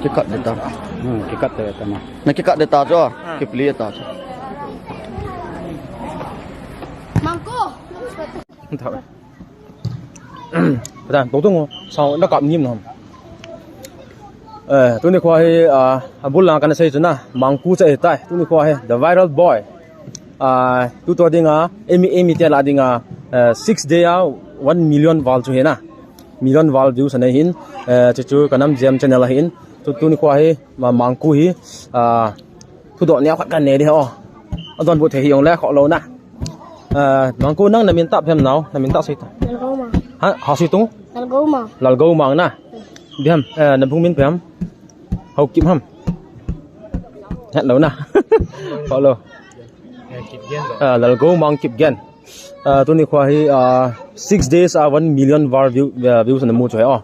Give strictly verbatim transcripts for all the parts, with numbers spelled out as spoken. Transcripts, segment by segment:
Kikat de ta. Hmm, kikat de ta na. Na kikat de ta cho. Kipli ta cho. Mangku. Patan, tung tung, sao na kap nim nom. Eh, tuni kho hi, ah, abul lang kana sei chu na, Mangku cha e tai. Tuni kho hi, the viral boy. Ah, tu to dinga, emi, emi te la dinga, eh, six day a, one million val chu hi na. Million val views anei hin, eh, chu chu ka nam jam channel a hin. Tu, tuni kho hi, ma, Mangku hi, ah, Thudoh neo khat kan nei di ho. Adonbut thei hi jong le kho lou na. Eh, Mangku nang na min tah phem nao, na min tah sei ta. Lalgou Mang. Ha, ha sei tung? Lalgou Mang. Lalgou Mang na. Phem, eh, na bung min phem. Haokip ham. Het lou na. Kho lou. Eh, Kipgen. Eh, Lalgou Mang Kipgen. Ah, tuni kho hi, ah, six days a one million val view, ah, views na mu chu hi, oh.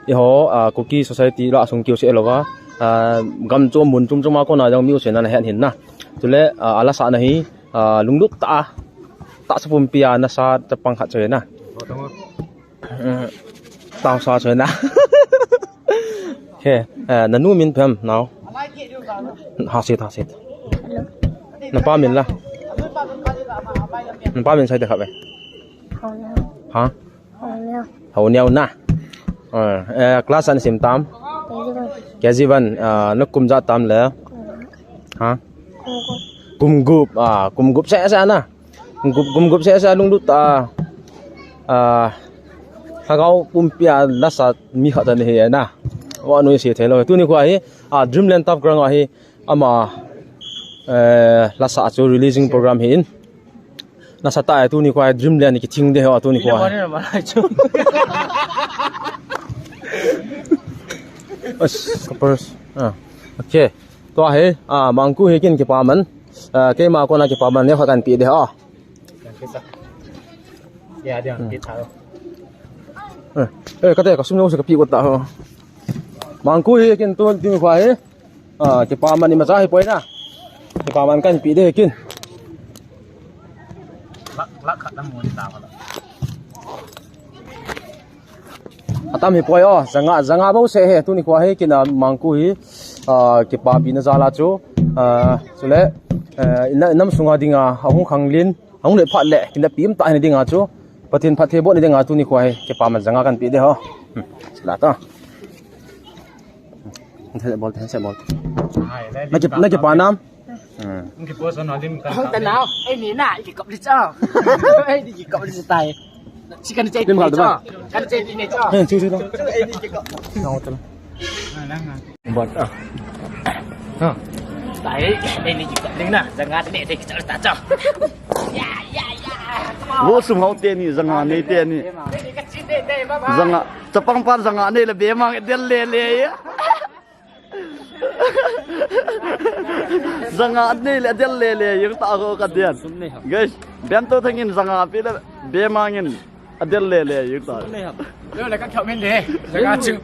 Eiho, ah, Kuki society la sung kiu se lou va. Ah, gam chom mun chom chom a kona jong music na na het hin na. Chule, ah, ala sa na hi, ah, lunglut tah a. Tahsa pumpi a nasa chapang khat chu hi na. Eh, tahsa chu hi na. He, eh, na nu min phem nao. Ha sit, ha sit. Na pa min la. Na pa min sai te kha ve. Ha? Haoneo na. Eh, eh, class an sim tam. K G one, ah, na kum ja tam le. Ha? Kum gup, ah, kum gup se se na. Kum gup, kum gup se se lunglut tah a. Ah, Lhagao pumpi a lasa mi khat na hi na. Wa nu se thei lou. Tuni kho hi, ah, Dreamland Turf Ground a hi ama, eh, lasa chu releasing program hi in. Nasa tah e tuni kho hi Dreamland kithing de ho tuni kho hi. As, kapers. Ah. Okay. Tua hi, ah, Mangku hi kin kipaman. Ah, keima kona kipaman neo khat kan pe de ho. Ya, dia, hmm. Eh, eh, kate, kasum neo se kape got ta ho. Mangku hi kin tu, tuni kho hi. Ah, kipaman imacha hi poi na. Kipaman kan pe de kin. Lak, lak khat na mun ta ko. Atam hi poi o, janga, janga bou se hi, tuni kho hi kin a Mangku hi, ah, kipapi na jal a chu, ah, chule, eh, ina, inam sunga dinga, ahung khanglen, ahung le phat le, kin a pim ta hi na dinga chu, Pathen phatthei boh na dinga tuni kho hi, kipaman janga kan pe de ho. Hmm, sila ta. Thase bol, thase bol. Hai, le, na ki, le, na kipa nam? Hmm. Nang kipa sa na lim ka. Hong ta nao. Ei ni na, i kikop li cha. Ei ni kikop li tai. Si kan chei. Lim ka ni cha. Kan chei ni cha. Hey, chu chu. Ei ni kikop. Nao ta. Bot ah. Ha. Tai, ei ni kikop li na. Janga ne te kicha ta cha. Ya, ya, ya. Wo sum hao te ni, janga nei te ni. Janga, chapang pan janga nei le be mang del le le ya. Janga nei le del le le, yung ta ko ka dian. Guys, bento thangin janga pe le be mangin adel le le, yung ta. Yo le ka khau men de. Janga chu.